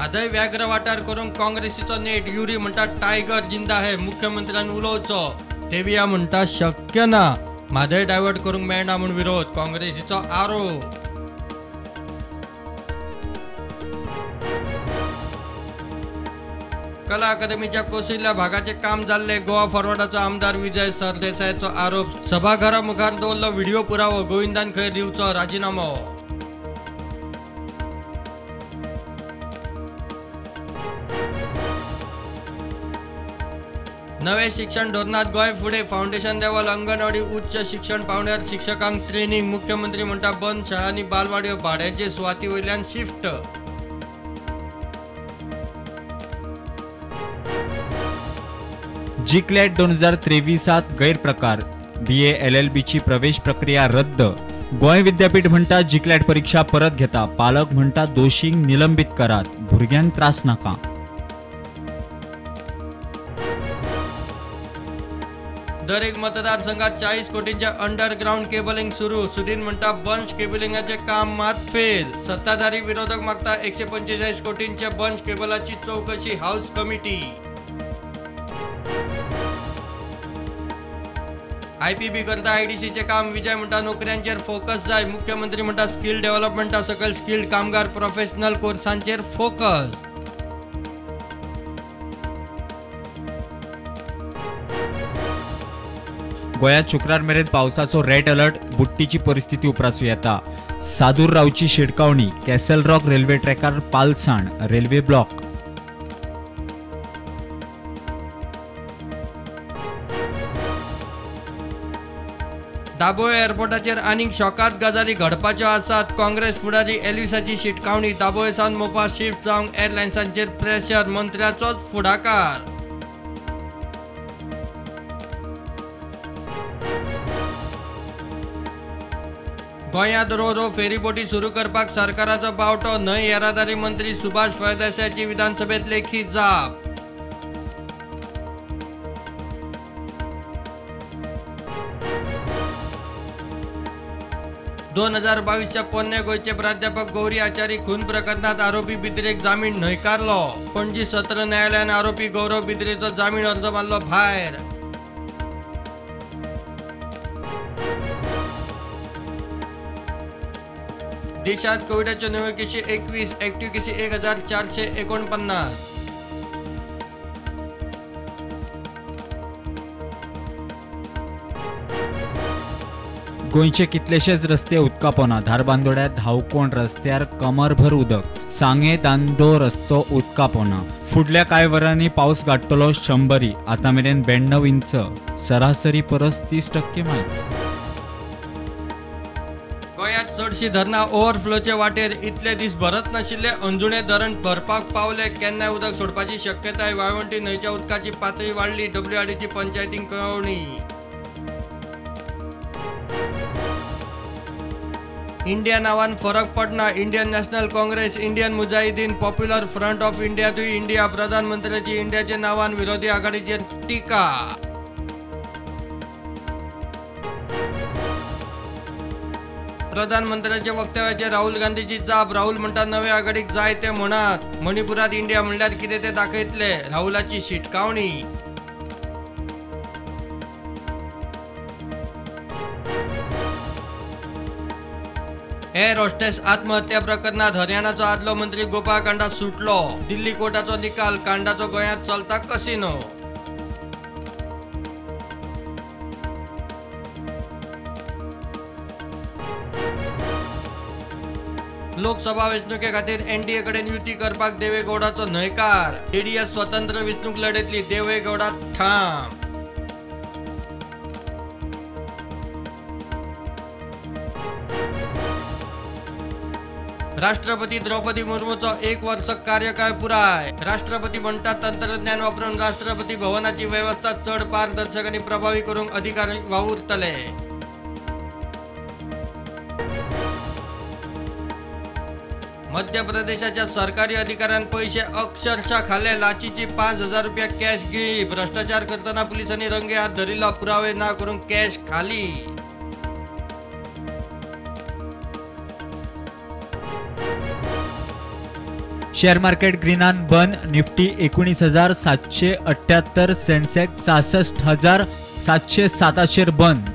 म्हादय व्याघ्र वाठार करूंक काँग्रेसीचो नेट, युरी म्हणटा टायगर जिंदा है, मुख्यमंत्र्यान उलोवचो। देविया म्हणटा शक्य ना, म्हादय डायवर्ट करूंक मेळना म्हूण विरोध, काँग्रेसीचो आरोप। कला अकादमीच्या कोसळिल्ल्या भागाचे काम जाल्ले, गोवा फॉरवर्डाचो आमदार विजय सरदेसायाचो आरोप। सभाघरा मुखार दवरलो व्हिडिओ पुरावो, गोविंदान खंय दिवचो राजिनामो। नवे शिक्षण धोरणात गोंय फुडें, फावंडेशन लेवल अंगणवाडी उच्च शिक्षण पावंड्यार शिक्षकांक ट्रेनिंग, मुख्यमंत्री म्हणटा बंद शाळांनी बालवाड्यो भाड्याचे सुवाती वयल्यान शिफ्ट। जिकलॅट 2023 गैरप्रकार, बीए एलएलबीची प्रवेश प्रक्रिया रद्द। गोंय विद्यापीठ म्हणटा जिकलॅट परीक्षा परत घेता, पालक म्हणटा दोशींक निलंबीत करात, भुरग्यांक त्रास नाका। दरेक मतदारसंघात 40 कोटींचे अंडरग्राउंड केबलिंग सुरू, सुदीन म्हणटा बंच केबलिंगाचे काम मात फेल। सत्ताधारी विरोधक मागता 145 कोटींचे बंच केबलाची चौकशी हाऊस कमिटी। आयपीबी करता आयडीसीचे काम, विजय म्हणटा नोकऱ्यांचेर फोकस जाय, मुख्यमंत्री म्हणटा स्किल डेव्हलपमेंटा सकयल स्किल्ड कामगार प्रोफेशनल कोर्सांचेर फोकस। गोंयांत शुक्रार मेरेन पावसाचो रेड अलर्ट, बुडटीची परिस्थिती उप्रासूं येता। सादूर रावची शिडकावणी, कॅसल रॉक रेल्वे ट्रॅकार पालसाण, रेल्वे ब्लॉक। दाबोळे एअरपोर्टाचेर आनीक शॉकात गजाली घडपाच्यो आसात, काँग्रेस फुडारी एल्विसाची शिटकावणी, दाबोळे सावन मोपा शिफ्ट जावंक एअरलायन्सांचेर प्रेशर, मंत्र्याचोच फुडाकार। गोंयांत रो रो फेरीबोटी सुरू करपाक सरकाराचो बावटो, न्हंय येरादारी मंत्री सुभाष फळदेसायाची विधानसभेत लेखी जाप। 2022च्या पोन्ने गोंयचे प्राध्यापक गौरी आचारी खून प्रकरणात आरोपी बिद्रेक जामीन न्हयकारलो, पणजी सत्र न्यायालयान आरोपी गौरव बिद्रेचो जामीन अर्ज मारलो भायर। देशात कोविडाच्यो नव्यो केशी 21, ऍक्टिव्ह केशी 1449। गोंयचे कितलेशेच रस्ते उदका पोना, धारबांदोड्या धावकोण रस्त्यार कमरभर उदक, सांगे दांडो रस्तो उदका पोना। फुडल्या कांय वरांनी पावस गाडटलो 100, आतां मेरेन 92 इंच, सरासरी परस 30% मायज। गोंयांत चडशी धरणां ओव्हरफ्लोचे वाटेर, इतले दीस भरत नाशिल्ले अंजुणे धरण भरपाक पावले, केन्नाय उदक सोडपाची शक्यताय, वाळवंटी न्हंयच्या उदकाची पातळी वाडली, डब्ल्यूआरडीची पंचायतींक कळोवणी। इंडिया नावान फरक पडना, Indian National Congress, Indian Mujahideen, Popular Front of इंडियातूय इंडिया, प्रधानमंत्र्याची इंडियाच्या नावान विरोधी आघाडीचेर टीका। प्रधानमंत्र्याच्या वक्तव्याचेर राहुल गांधीची जाप, राहुल म्हणटा नवे आघाडीक जाय ते म्हणात, मणिपुरात इंडिया म्हणल्यार कितें ते दाखयतले, राहुलाची शिटकावणी। एअर होस्टेस आत्महत्या प्रकरणात हरियाणाचो आदलो मंत्री गोपाळ कांडा सुटलो, दिल्ली कोर्टाचो निकाल, कांडाचो गोंयांत चलता कसिनो। लोकसभा वेंचणुके खातीर एनडीए कडेन युती करपाक देवेगौडाचो न्हयकार, जेडीएस स्वतंत्र वेंचणूक लढयतली, देवेगौडा ठाम। राष्ट्रपती द्रौपदी मुर्मूचो 1 वर्ष कार्यकाळ पुराय, राष्ट्रपती म्हणटा तंत्रज्ञान वापरून राष्ट्रपती भवनाची व्यवस्था चड पारदर्शक आनी प्रभावी करूंक अधिकारी वावुरतले। मध्य प्रदेशाच्या सरकारी अधिकाऱ्यान पैसे अक्षरशः खाल्ले, लाचीची 5000 रुपया कॅश गिळ्ळी, भ्रष्टाचार करतना पुलिसांनी रंगे हात धरिल्लो, पुरावे ना करूंक कॅश खाली। शेअर मार्केट ग्रीनान बंद. निफ्टी 19,778, सेन्सेक्स 66,707 बंद.